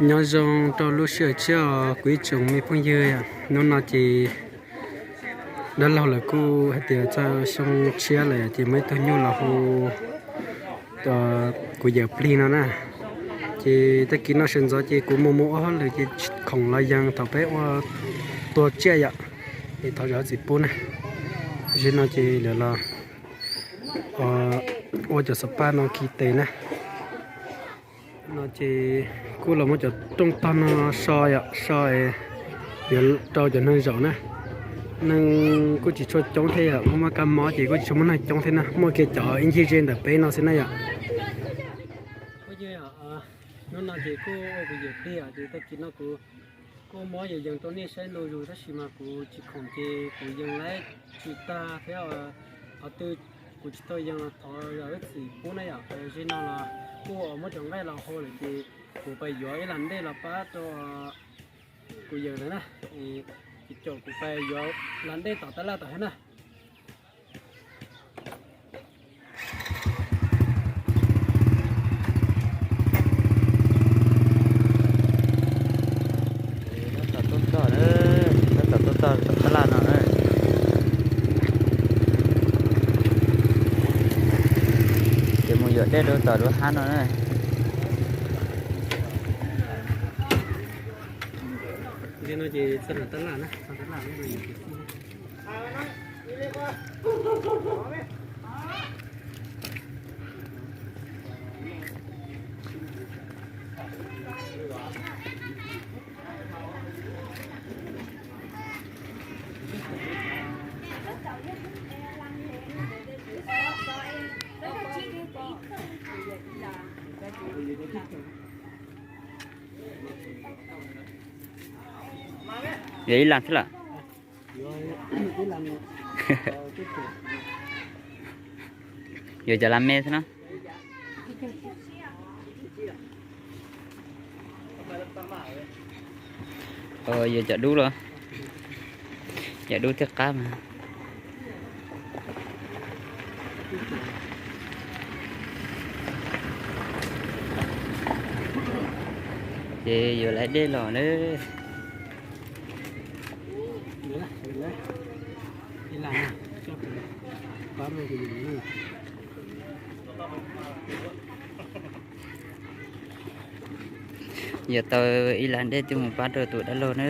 Nyob zoo rau lub sij hawm tshiab os kuv ib tsoom me phooj ywg. Hnub no ces dab laug lawv kuj hais tias txog xyoo tshiab lawm ces muaj ib tug nyuj los hu kuv yawm plig no na. Ces tag kis no sawv ntxov ces kuv mus mus ua hauj lwm ces khoom los yees thaum peb ua tua tsiaj yom, es thov zam txim pub na. Zim no ces lawv los ua cov xov paj no khi tes na. No ces kuj los muab cov rooj tog no so yom, so yuav rau cov neeg zaum na. Neeg kuj tsis tshua coob thiab yom, muaj muaj kab mob ces kuj tsis tshua muaj neeg coob thiab na, muaj kiag cov ib ncig ze ntawm peb no xwb na yom. Hnub no ces kuj ua kuv yawm plig os, ces tag kis no kuv kuj muab yees yees rau nej saib ntu zus tab sis mas kuv tsis khoom ces kuv yees laib tsis tag thiab. Qhov twg kuv tsis tau yees los thov zam lub txim pub na yom. Zim no los kuj muab cov nqaij los hau lawm ces kuv pais yuav ib lam ntej los pab rau kuv yawm lawm na. Ces caum kuv pais yuav lam ntej tom tab laj tom thiab na. Tab tom tuaj txog na, tab tom tuaj txog tom tab laj no na. Ces mus yuav dej rau tom lub hab no na. Ces no ces txog tom tab laj na, txog tab laj. Yog ib lam xwb lawm. Yuav cov lam me xwb na. Yuav cov dub los, cov dub thiaj qab mas. Ces yuav lawv dej los na. Yuav tau ib lam dej tuaj mus pab rau tus dab laug na.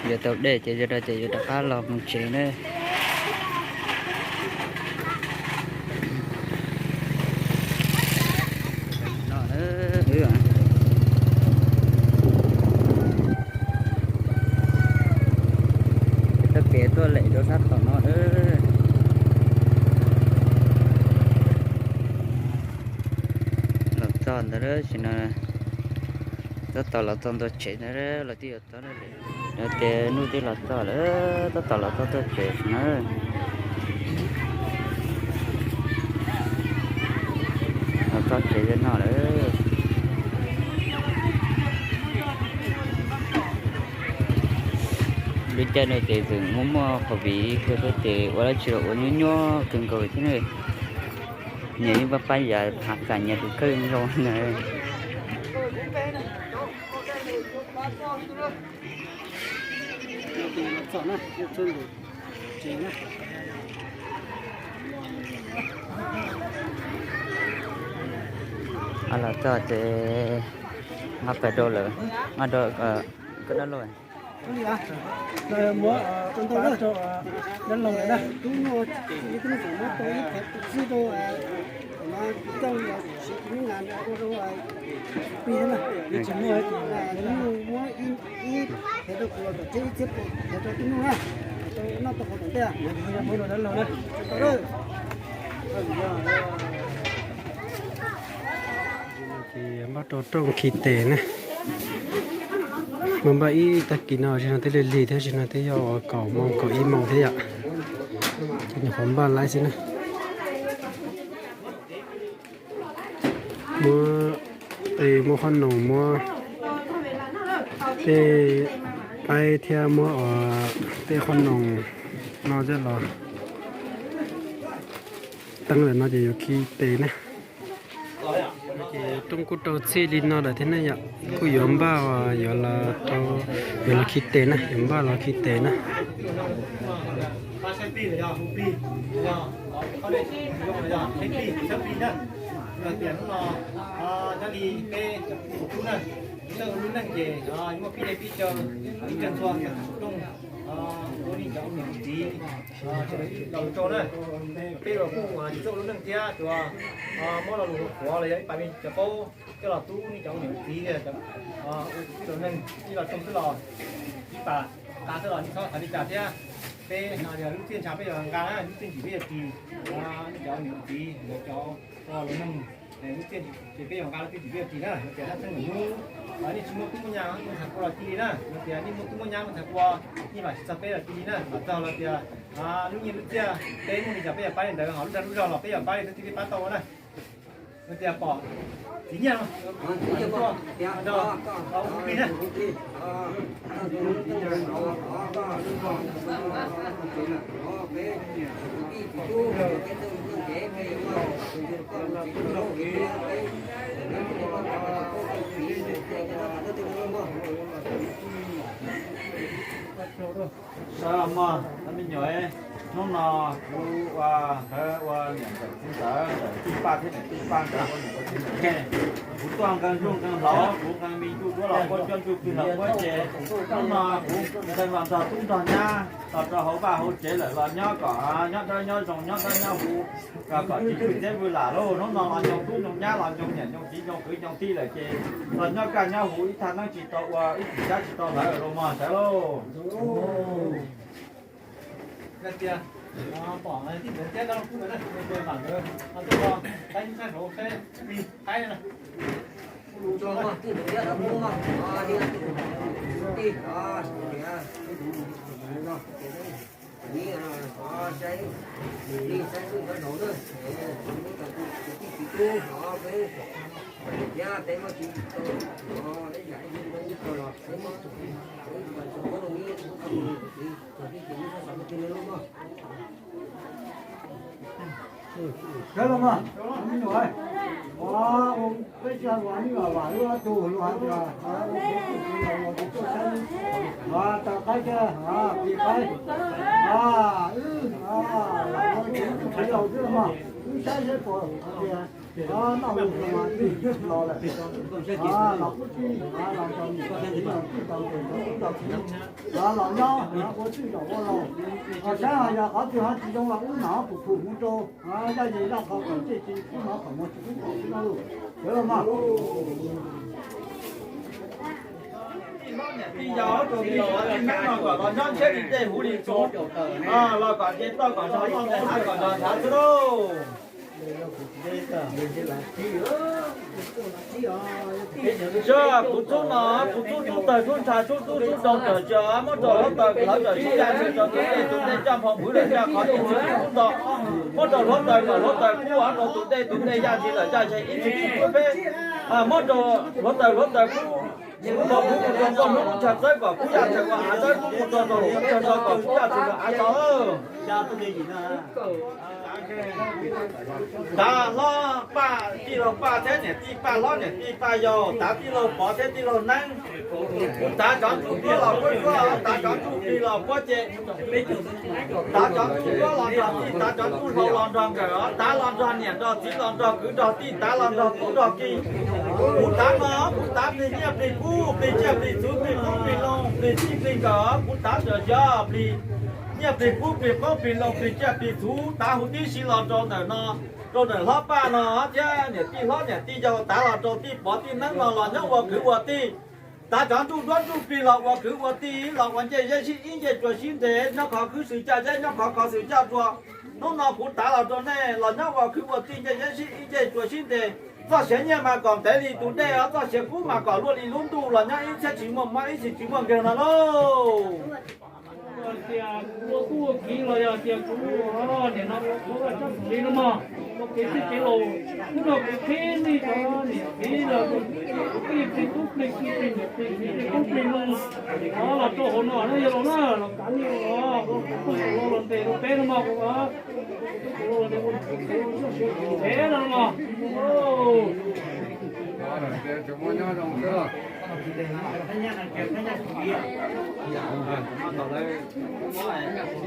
Yuav tau dej ces yog rau ces yuav rov qab los mus tsev na. Txoj kev tuaj lem rau sab tom no na. Los txog ntawd tam sim no, tab tom los txog ntua tsev ntawd los twb yuav txog na. Yog tias hnub twb los txog lawm, tab tom los txog tuaj tsev na. Los txog tsev no lawm. Lub caij no ces tseem muaj muaj COVID kawg thiab ces ua dab tsi los ua nyuaj nyuaj kawg nkaus thiab na. Nyias yeej pab pab yam hav kam nyias tus kheej zoo na. Los txog ces nqa pais rau lawm, nqa rau koj dab laug. Ces npaj rau rooj khi tes na. Mus npaj ib tag kis no, zim no twb lig lig thiab, zim no twb yog kaum moos kaum ib moos thiab yom. Ces nyuam qhuav npaj laib xwb na. Muab, muab qhob noom, muab tej qaib thiab muab tej qhob noom no coj los. Teeb lawm no ces yuav khi tes na. Ces rooj kuj rau txhij li no lawm thiab ne yom, kuj yuav npaj yuav los rau, yuav los khi tes na, yuav npaj los khi tes na. Peb los kuj tsis txawj ua lub neej thiab, tsuas muab lo lus qhuav los yog ib pas me cov paub coj los tub nej cov ua niam ua txiv, ua tus tij laug neeg ib los tsoo xwb los ib pas nqa xwb los nej txhob xav li cas thiab. Peb no yog lub txiaj ntsha peb yuav nqa na, lub txiaj ntsig peb yuav ris, nej cov ua niam ua txiv, cov ua lus neeg, lub txiaj ces peb yuav nqa lub txiaj ntsig peb yuav ris na, tias dab txeeb lwm hnub nej tsis muaj tub muaj nyab mus ntxhais kua los cia li na, tias nej muaj tub muaj nyab mus ntxhais kua, nej vam tsis txog peb los cia li na, vam txog los tias lub nyiaj lub txiaj peb muaj li cas peb yuav pab li ntawd, ho lub dag lub zog los peb yuav pab li txhua txhia peb pab tau na. Tias pom txiv nyiaj no, sawv los mog me nyuam, hnub no kuv ua ntawd ua niam ntawm txiv ntawd ntawm tij Paj thiab niam tij Paj ntawd ua niam ua txiv ntawm kuv tuaj nqee zuj nqee hlauv, kuv nqee me ntuj duab los puab, cuab ntuj plig los puab ces hnub no kuv nqee los nrog tub nrog nyab los rau hauv vaj hauv tsev lawm los nyob kom nyob dawb nyob zoo nyob dawb nyob huv, kom tsis vwm teb vwm lam lauj. Hnub no los nco tub nco nyab los nco niam nco txiv nco kwv nco tij lawm ces los nyob kaj nyob huv ib thaj neeb tsis tau ua ib txhis xyab tsis tau hlawv los mog sawv lauj. Sawv los mas, me nyuam, peb tsis hais ua ib yam vam lub ob tug luag hais tias ua tus tub tus nyab los tus tuaj saib, tas qaib thiab plis qaib, wb ua tus tub tus nyab laus xwb los mas wb saib saib puas tias noj mus los mas twb los lawm, los kuj tij los tau niam tau txiv los txij tau nkawm tau tub tau kiv, los nyob ua txwj zaum ua laus, ho saib ho yog qhov twg ho tsis zoo los wb mam pum phum mus rau zaj yim zaj qho kom ntsej tsis kub hnov qhov muag tsis kub kaum xwb no lauj. Sawv los mas. Tij laug tij yau rau tij laug tij neeb no kom los nyob ntshiab li dej huv li tsuv, los kom nce toj kom nrog loj nce hav kom nrog ntshav xwb lauj. Sab kuv txhub no, kuv txhub tub tawg tub ntsha txhub tub tub rau tawm tsa, muab rau hluav taws hlawv tawm sib yaj ntshis rau tus dej, tus dej caj nphoo nphwv lawm caj qhov tib txhis tub tod, muab rau hluav taws kom hluav taws kub rau tus dej, tus dej yaj ntshis lawm yaj ntshis ib txhis tub peb, muab rau hluav taws hluav taws kub nphoo kub mus rau nkauj hnub lub ntsha txawb kom kub yaj ntshis ua av txawb kub mus rau rau hluav ntsha txawb kom kub yaj ntshis ua av txawb. Tav hlob Paj, tij laug Paj thiab niam tij Paj hlob niam tij Paj yau, tav tij laug Pov thiab tij laug Neeb. Kuv tav cov ntsuj duab los puab suab, tav cov ntsuj plig los puab ce, tav cov ntsuj duab los nrog tij, tav cov ntsuj hlau los nrog nkawm, tav los nrog niam nrog txiv los nrog kwv nrog tij, tav los nrog tub nrog ki. Kuv tav no, kuv tav plig nyiaj plig kub, plig tsiaj plig txhuv, plig qoob plig loo, plig txij plig nkawm, kuv tav tawm yog plig nyiaj plig kub, plig qoob plig loo, plig tsiaj plig txhuv, tav huv tib si los rau ntawm no, rau ntawm hlob Paj no thiab niam tij hlob niam tij yau, tav los rau tij Pov tij Neeb no los nyob ua kwv ua tij. Tav cov ntsuj duab ntsuj plig los ua kwv ua tij, los ua ncej zeb sib ib ncej tsua sib ntes, nyob qhov khwv xwm caj zeb, nyob qhov khov xwm caj tsua. Hnub no kuv tav los rau nej los nyob ua kwv ua tij, ncej zeb sib ib ncej tsua sib ntes. Txoj sia nyiaj mas kom ntev li tus dej, txoj sia kub mas kom luaj li lub ntuj, los nyob ib txhiab tsis muaj mob, ib txhis tsis muaj nkeeg no lauj. Tias kuv ua tub ua kiv los yog tias kuv ua niam no ua kuv ua tsob xws li no mog, ua kev txij kev laus, hnub no kuv qhib nej cov niam txiv los kuv plig plig tub plig ki plig niam plig txiv plig qoob plig loo, los rau hauv no na yawg laus na, los kav nej los, los ntes rau peb no mog kuv, los ntes ua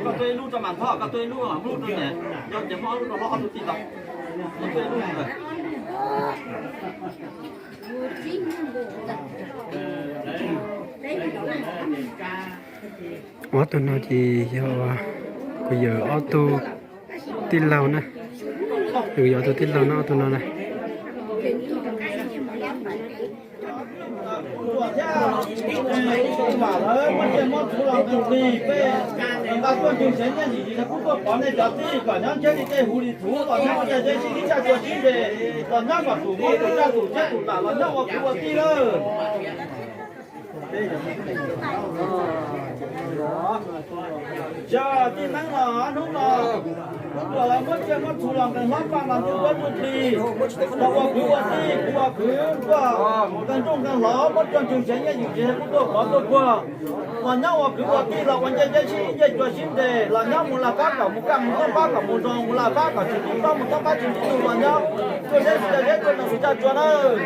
Koj tuaj ib lub rau mas Thoj, koj tuaj ib lub, lub rau niam, cov ces muab ob lub rau hlob, ob lub tij tau. Koj tuaj ib lub. Ob tug no ces yog kuv yawm ob tug tij laug na. Kuv yawm ob tug tij laug no, ob tug no na. Yog tij neeb los hnub no, hnub no lawv muab tsiaj muab txhu los nqee hlob paj mas ntuj kuab ntuj plig, los ua kwv ua tij, kuv ua kwv ntuj nqee hlob, muab coj ntswg ntshav nyiaj yim tsev kuj tuaj pov tuaj puag. Los nyob ua kwv ua tij los ua ncej ncej sib ncej cua sib ntes, los nyob mus laj qab kom mus kaj mus toob qab kom mus zoo, mus laj qab kom tsis toob qab mus toob qab tsis tib tug los nyob, tuaj zeb tsis coj zeb, tuaj noog tsis coj tsua nawb.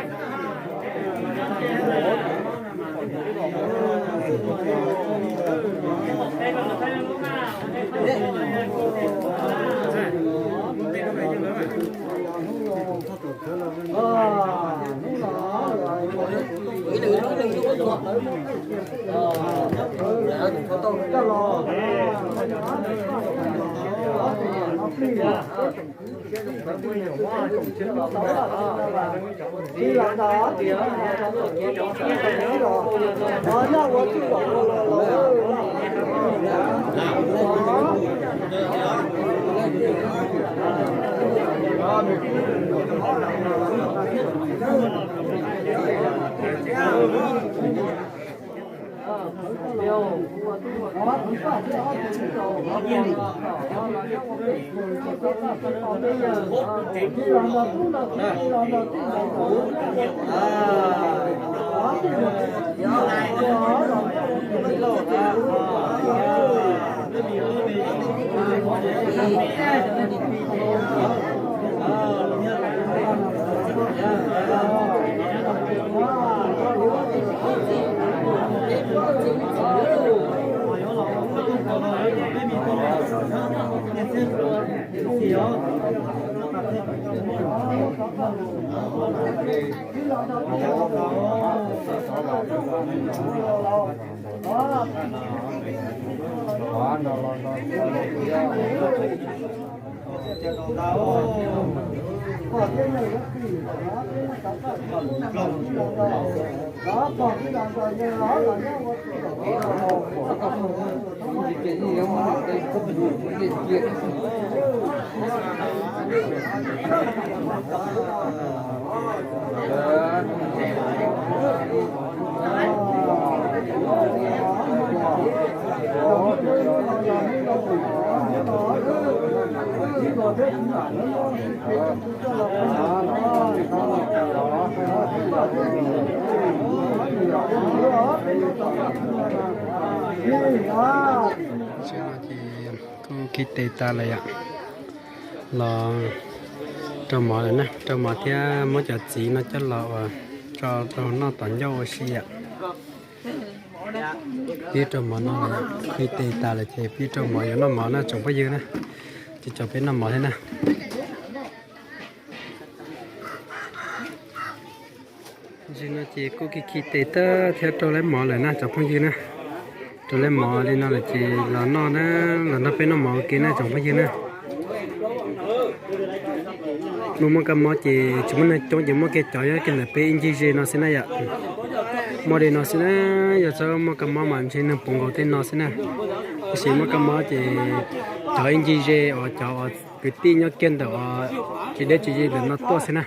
Tam sim no ces kuj khi tes tas lawm yom. Los rau mov lawm na, rau mov thiab muab cov txiv no coj los ua tso rau noj tom ncauj ua si yom. Pib rau mov no, khi tes tas lawm ces pib rau mov, yuav noj mov na tsoom phooj ywg na. Ces tso peb noj mov thiab na. Tam sim no ces kuj khi khi tes tas thiab rau lawm mov lawm na tsoom phooj ywg na. Rau lawm mov li no lawm ces los noj na, los nrog peb noj mov ua ke na tsoom phooj ywg na. Hnub muaj kab mob ces tsis muaj neeg coob ces muaj kiag cov nyob kiag ntawm peb ib ncig ze no xwb na yom. Muaj li no xwb na, yog txhob muaj kab mob mas ntshe neeg puv nkaus tej no xwb na. Tab sis muaj kab mob ces cov ib ncig ze uas cov uas kwv tij nyob kiag ntawm uas tsis deb tsis ze ntawm no tuaj xwb na.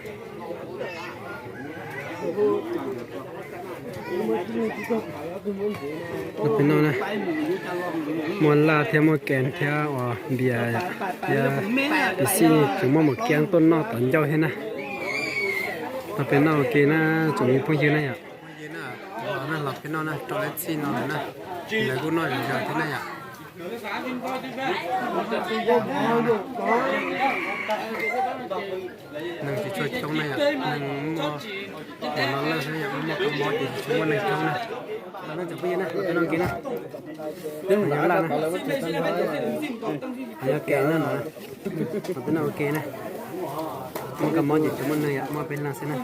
Peb noj na, muaj laj thiab muaj kees thiab uas npias thiab pis xij, tseem muaj maum kiab tuaj noj tom ncauj thiab na. Peb noj ua ke na, tsoom me phooj ywg na yom. Los peb noj na, rau lawm txij no lawm na, lawv kuj noj zom zaws thiab na yom. Neeg tsis tshua coob na yom, neeg muaj, ua no lawj xwb yom, muaj kab mob ces tsis tshua muaj neeg coob na. Los nej tsoom phooj ywg na, los peb noj kev na. Nyob laj na, nyob kev na no, los peb noj ua ke na. Muaj kab mob ces tsis muaj neeg yom, muaj peb leeg xwb na.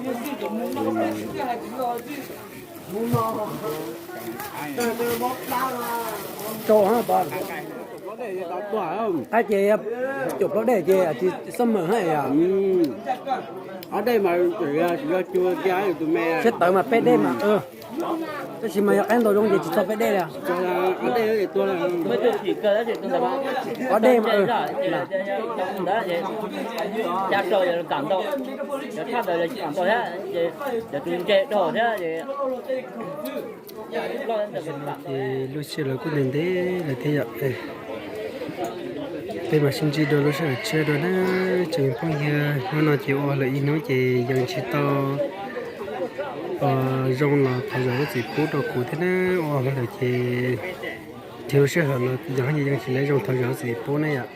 Tsau hab, qab ces caum plaub dej ces tsis xab mawm hab. Siab tawv mas peb dej mas, tab sis mas yog qaib ntau zoo ces tsis txog peb dej li. Ob dej mas, ces lub sij hawm los kuj ntev ntev lawm thiab yom. Peb mam sib ntsib dua lub sij hawm tshiab dua na, tsoom phooj ywg. Hnub no ces ua hauj lwm ib hnub ces yeej tsis tau zoo los thov zam lub txim pub rau kuv thiab na. Ua hauj lwm ces tig lub sij hawm los yog yeej tsis lawv zoo, thov zam lub txim pub na yom.